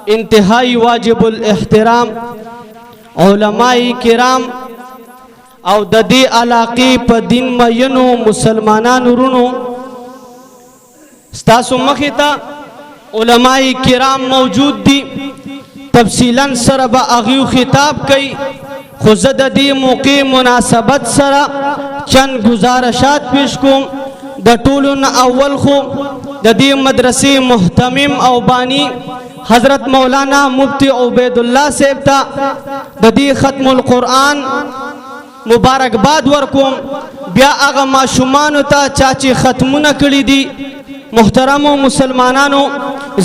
انتهایی واجب الاحترام علماء کرام او د دې علاقې په دین مینو مسلمانانو ورونو، ستاسو مخې ته علماء کرام موجود دي، تفصیلا سره به هغوی خطاب کوي، خو زه د دې موقع مناسبت سره چند گزارشات پیش کوم. د ټولو نه اول خو د دې مدرسې مهتمم او بانی حضرت مولانا مفتی عبید الله صاحب ته د دې ختم القرآن مبارکباد ورکوم. بیا هغه ماشومانو ته چا چې ختمونه کړي دي. محترمو مسلمانانو،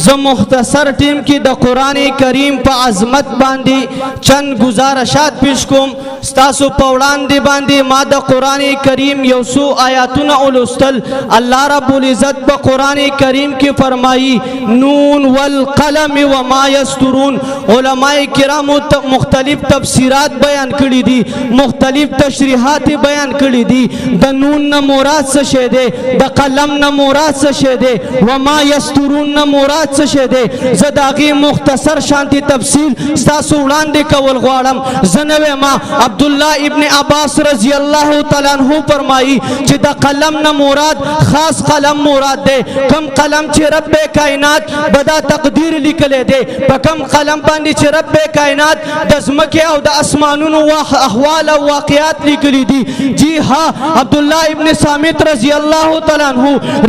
زه مختصر ټیم کې د قرآن کریم په عظمت باندې چند گزارشات پیش کوم. ستاسو په وړاندې باندې ما د قرآن کریم یو څو آیاتونه ولوستل. الله رب العزت په قرآن کریم کې فرمایي: نون والقلم وما یسترون. علماء کرامو مختلف تفسیرات بیان کړي دي، مختلف تشریحات بیان کړي دي. د نون نه مراد څه شی دی؟ د قلم نه مراد څه شی دی؟ وما یسترون نه مراد څه شی دی؟ زه د هغې مختصر شانتي تفصیل ستاسو وړاندې کول غواړم. زه نه وایم، عبدالله ابن عباس رضی الله تعالی عنہ فرمایي چې د قلم نه مراد خاص قلم مراد دی، کم قلم چې رب کائنات بدا تقدیر لیکلی دی، په کم قلم باندې چې رب کائنات د ځمکې او د اسمانونو احوال او واقعات لیکلي دي. جی ها، عبدالله ابن صامت رضی الله تعالی عنہ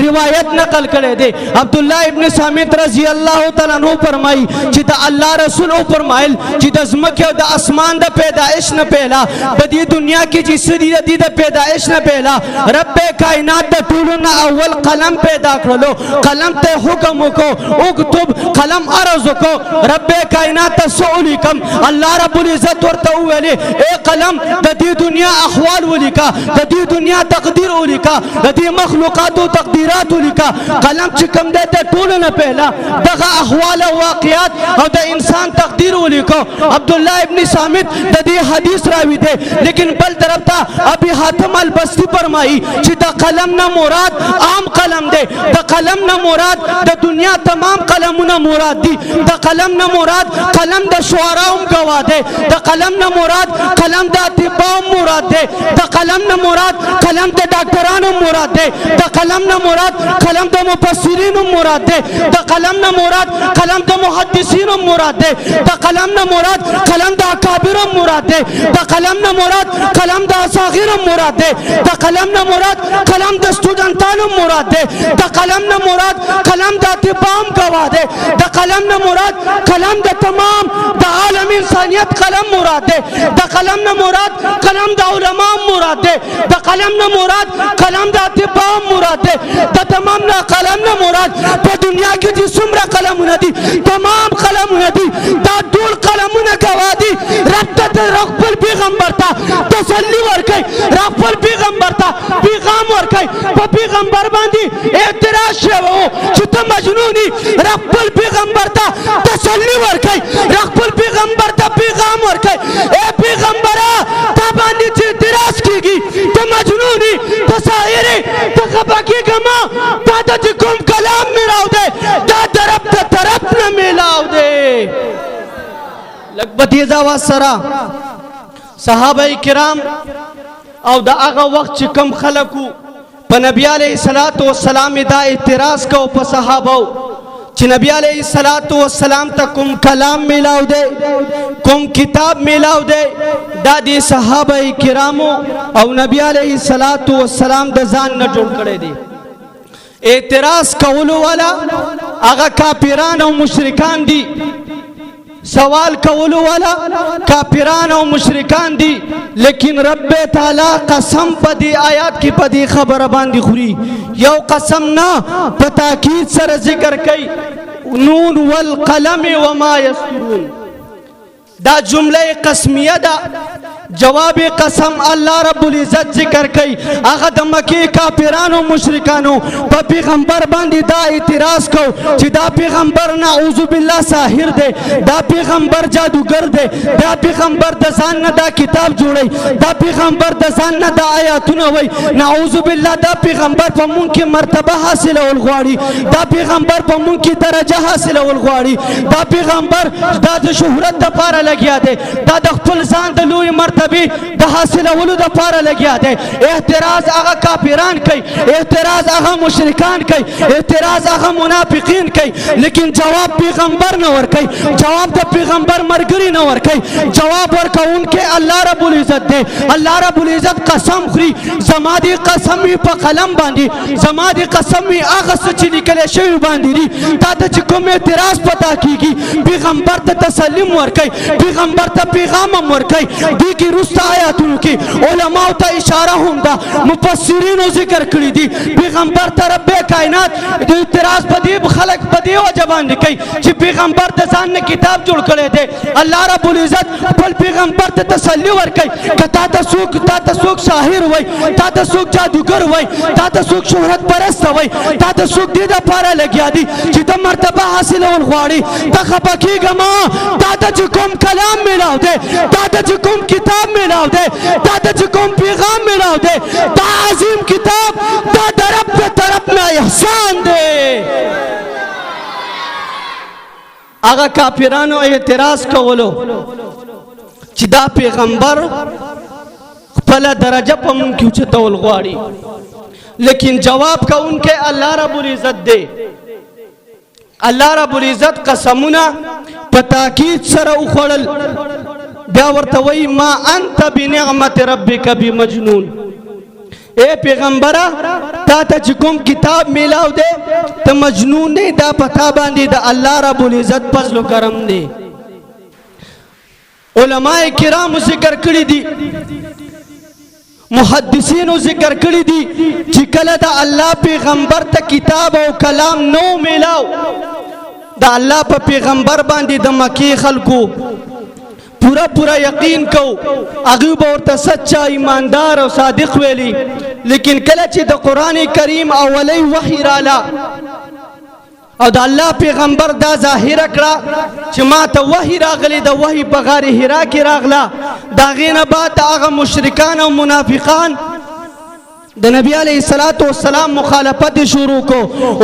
روایت نقل کړی دی. عبدالله ابن صامت رضی الله تعالی عنہ فرمایي چې د الله رسول او فرمایل چې د ځمکې او د اسمان د پیدایش نه پهلا، په دې دنیا کې چې څه دي، د دې د پیدایش نه پهلا رب کائنات د ټولو نه اول قلم پیدا کړلو. قلم ته حکم وکړو: اکتب. قلم عرض وکړو: رب کائنات ته څه ولیکم؟ الله رب العزت ورته وویلې: ای قلم، د دې دنیا احوال ولیکه، د دې دنیا تقدیر ولیکه، د دې مخلوقاتو تقدیرات ولیکه. قلم چې کوم دی، د ټولو نه پهلا دغه احوال او واقعات او د انسان تقدیر ولیکو. عبدالله ابن صامت د دې حدیث راوی دی. لیکن بل طرف ته ابي حاتم البستی فرمایي چې د قلم نه مراد عام قلم دی، د قلم نه مراد د دنیا تمام قلمونه مراد دي، د قلم نه مراد قلم د شعراء هم گواه دی، د قلم نه مراد قلم د اطباء هم مراد دی، د قلم نه مراد قلم د ډاکټرانو مراد دی، د قلم نه مراد قلم د مفسرینو مراد دی، د قلم نه مراد قلم د محدثینو مراد دی، د قلم نه مراد قلم د اکابرو مراد دی، د قلم نه مراد قلم د اصاغرو مراد دی، د قلم نه مراد قلم د سټوډنټانو مراد دی، د قلم نه مراد قلم د اطباء هم گواه دی، د قلم نه مراد قلم د تمام د عالم انسانیت قلم مراد دی، د قلم نه مراد قلم د علما مراد دی، د قلم نه مراد قلم د اطباء مراد دی. د تمام نه قلم نه مراد په دنیا کې چې څومره قلمونه دي، تمام قلمونه دي، دا ټول قلمونه گواه دي. رب ته خپل پیغمبر ته تسلی ورکړي، خپل پیغمبر ته پیغام ورکړي. په پیغمبر باندې اعتراض شوی و چې ته مجنونی. خپل پیغمبر ته تسلی ورکړي، خپل پیغمبر ته پیغام ورکړي: اے پیغمبره، تا باندې چې اعتراض کیږي، ته مجنونی، ته ساحر، ته خفه کېږه مه. تا ته چې کوم کلام میلاو دی، دا د رب د طرف نه میلاو دی. لږ په تیز آواز سره. صحابه کرام او د هغه وخت چې کم خلکو په نبی علیه الصلاۃ والسلام دا اعتراض کو په صحابه چې نبی علیه الصلاۃ والسلام ته کوم کلام میلاو دی، کوم کتاب میلاو دی، دا دی صحابه کرامو او نبی علیه الصلاۃ والسلام د ځان نه جوړ کړی دی. اعتراض کولو والا هغه کافران او مشرکان دي، سوال کولو والا کافران او مشرکان دي، لیکن رب تعالی قسم په دې آیات کې په دې خبره باندې خوري. یو قسم نه، په تاکید سره ذکر کوي: نون والقلم وما یسطرون. دا جمله قسمیه ده. جواب قسم الله رب العزت ذکر کوي. هغه د مکې کافرانو مشرکانو په پیغمبر باندې دا اعتراض کو چې دا پیغمبر نعوذ بالله ساحر دی، دا پیغمبر جادوګر دی، دا پیغمبر د ځان نه دا کتاب جوړي، دا پیغمبر د ځان نه دا آیاتونه وای، نعوذ بالله دا پیغمبر په مونږ کې مرتبه حاصلول غواړي، دا پیغمبر په مونږ کې درجه حاصلول غواړي، دا پیغمبر دا د شهرت لپاره لګیا دی، دا د خپل ځان د لوی مرتبه د حاصلولو د پاره لګیا دی. اعتراض هغه کافران کوي، اعتراض هغه مشرکان کوي، اعتراض هغه منافقین کوي، لیکن جواب پیغمبر نه ورکوي، جواب د پیغمبر مرګري نه ورکوي، جواب ورکوونکی الله رب العزت دی. الله رب العزت قسم خوري، زما دې قسم وي په قلم باندې، زما دې قسم وي هغه څه چې لیکل شوي باندې دي. تا ته چې کوم اعتراض پتا کیږي پیغمبر ته تسلیم ورکوي، پیغمبر ته پیغام هم ورکوي. دې کې وروسته آیاتونو کې علماو ته اشاره هم ده، مفسرینو ذکر کړي دي. پیغمبر ته رب کائنات د اعتراض په دې خلک په دې وجه باندې کوي چې پیغمبر د ځان نه کتاب جوړ کړی دی. الله رب العزت خپل پیغمبر ته تسلی ورکوي که تا ته څوک ساحر وای، تا ته څوک جادوګر وای، تا ته څوک شهرت پرست وای، تا ته څوک دې دپاره لګیا دي چې ته مرتبه حاصلول غواړي، ته خفه کېږه مه. تا ته چې کوم کلام میلاو دی، تا ته چې کوم کتاب میلاو دی، تا ته چې کوم پیغام میلاو دی، دا عظیم کتاب دا د رب د طرف نه احسان دی. هغه کافرانو اعتراض کولو چې دا پیغمبر خپله درجه په مونږ کې اوچتول غواړي، لیکن جواب کوونکی الله رب العزت دی. الله رب العزت قسمونه په تاکید سره وخوړل، بیا ورته وایي ما انت بنعمت ربک بمجنون. اے پیغمبره تا ته چې کوم کتاب میلاو دی ته مجنون نه، دا په تا باندې د الله رب العزت فضل و کرم دی. علماء کرام ذکر کړی دي، محدثینو ذکر کړی دي چې کله د الله پیغمبر ته کتاب او کلام نو میلاو، د الله په پیغمبر باندې د مکې خلکو پورا پورا یقین کو، هغوی به ورته سچا ایماندار او صادق ویلی. لیکن کله چې د قرآن کریم اولۍ وحی راله او د الله پیغمبر دا ظاهره کړه چې ما ته وحی راغلی، د وحی په غار حرا کې راغله، د هغې نه بعد هغه مشرکان او منافقان د نبی علیه الصلاة والسلام مخالفت شروع کو.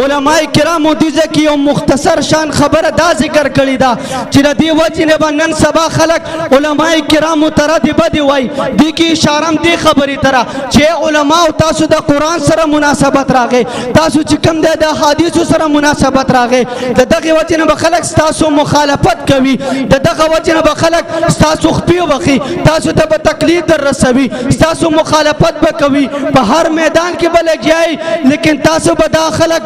علماء کرامو دې ځای کې یو مختصر شان خبره دا ذکر کړې ده چې د دې وجې نه به نن سبا خلک علماء کرامو ته ردې بدې وایي. دې کې اشاره هم دې خبرې ته را چې علماو تاسو د قرآن سره مناسبت راغی، تاسو چې کوم دی د احادیثو سره مناسبت راغی، د دغې وجې نه به خلک ستاسو مخالفت کوي، د دغه وجې نه به خلک ستاسو خپې وخي، تاسو ته به تکلیف در رسوي، ستاسو مخالفت به کوي، په هر میدان کې به لګیای. لیکن تاسو به دا خلک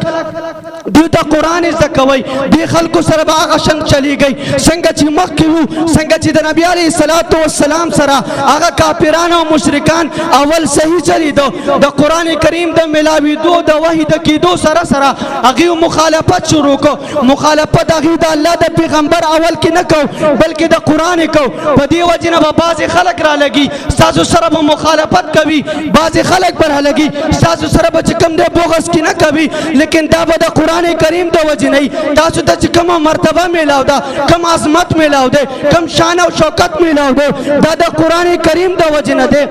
دوی ته قرآن زده کوئ، دې خلکو سره به هغه شان چلیږئ څنګه چې مخکې وو، څنګه چې د نبي علیه الصلاة والسلام سره هغه کافران او مشرکان اول صحیح چلیدو، د قرآن کریم د ملاویدو د وحي د کیدو سره سره هغوی مخالفت شروع کو. مخالفت هغوی د الله د پیغمبر اول کې نه کو بلکې د قرآن کو. په دې وجې نه به بعضې خلک رالګي ستاسو سره به مخالفت کوي، بعضې خلک به رالګي ستاسو سره به چې کوم دی بغض کې نه کوي، لیکن دا به د قرآن کریم د وجې نه وي. تاسو ته چې کومه مرتبه میلاو ده، کوم عظمت میلاو دی، کوم شان او شوکت میلاو دی، دا د قرآن کریم د وجې نه دی.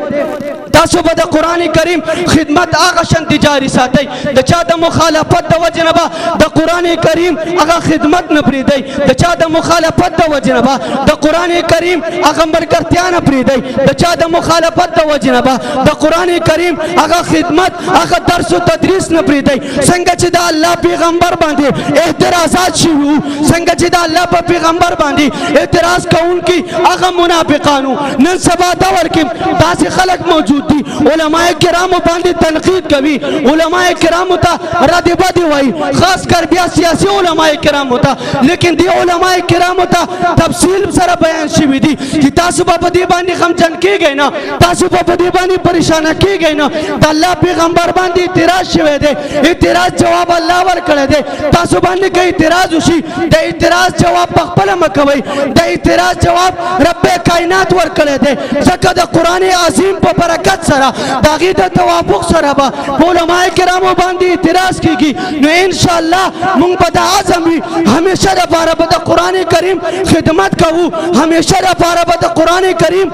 تاسو به د قرآن کریم خدمت هغه شان جاري ساتئ، د چا د مخالفت د وجې نه به د قرآن کریم هغه خدمت نه پرېږدئ، د چا د مخالفت د وجې نه به د قرآن کریم هغه ملګرتیا نه پرېږدئ، د چا د مخالفت د وجې نه به د قرآن کریم هغه خدمت هغه درس و تدریس نه پرېږدئ. څنګه چې د الله پیغمبر باندې اعتراضات شوي وو، څنګه چې د الله په پیغمبر باندې اعتراض کوونکي هغه منافقانو، نن سبا دور کې داسې خلک موجود دي علماء کرامو باندې تنقید کوي، علماء کرامو ته ردې بدې وایي، خاص کر بیا سیاسي علماء کرامو ته. لیکن دې علماء کرامو ته تفصیل سره بیان شوي دي چې تاسو به په دې باندې غمجن کېږئ نه، تاسو به په دې باندې پریشانه کېږئ نه. د الله پیغمبر باندې اعتراض شوی دی، اعتراض جواب الله ورکړی دی. تاسو باندې که اعتراض وشي، د اعتراض جواب په خپله مه کوئ، د اعتراض جواب رب کائنات ورکړی دی. ځکه د قرآن عظیم په برکت سره، د هغې د توافق سره به علماء کرامو باندې اعتراض کیږي. نو انشاءالله مونږ به دا عزم وي، همیشه دپاره به د قرآن کریم خدمت کوو، همیشه دپاره به د قرآن کریم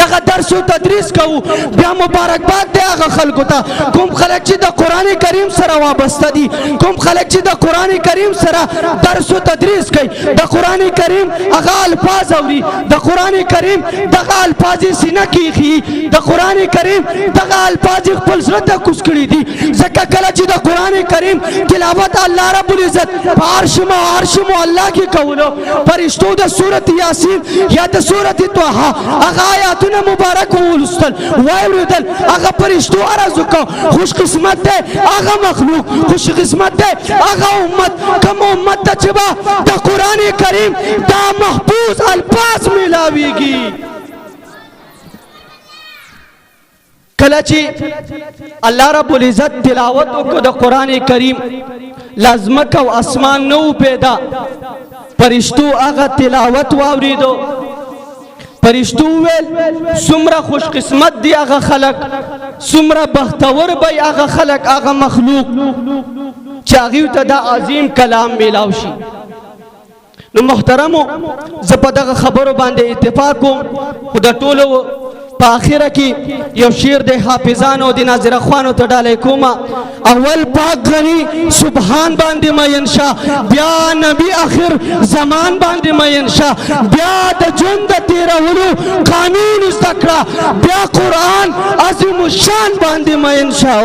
دغه درس او تدریس کوو. بیا مبارکباد دی هغه خلکو ته کوم خلک چې د قرآن کریم سره وابسته دي، کوم خلک چې د قرآن کریم سره درس او تدریس کوي، د قرآن کریم هغه الفاظ اوري، د قرآن کریم دغه الفاظ یې سینه کې ایښي، د قرآن کریم دغه الفاظ یې خپل زړه ته کوز کړي دي. ځکه کله چې د قرآن کریم تلاوت الله رب العزت په عرش مو عرش معلا کې کولو، فرشتو د سورت یاسین یا د سورت طه هغه آیاتونه مبارک ولوستل، واورېدل، هغه فرشتو عرض وکړ، خوش قسمت دی هغه مخلوق، خوش قسمت دی هغه امت، کوم امت ته چې به د قرآن کریم دا محفوظ الفاظ میلاویږي. کله چې الله رب العزت تلاوت وکړو د قرآن کریم، لازمک او اسمان نو پیدا، پرشتو هغه تلاوت واوریدو. پرشتو ویل څومره خوش قسمت دی هغه خلک، څومره بختور به هغه خلک، هغه مخلوق چې هغوی ته دا عظیم کلام میلاو شي. نو محترمو، زه په دغه خبرو باندې اتفاق کوم، خو د ټولو په اخره کې یو شعر د حافظانو د ناظر خوانو ته ډالۍ کوم. اول پاک غنی سبحان باندې مین شه، بیا نبی اخر زمان باندې مین شه، بیا د ژوند د تېرولو قانون زده کړه، بیا قرآن عظیم الشان باندې مین شه.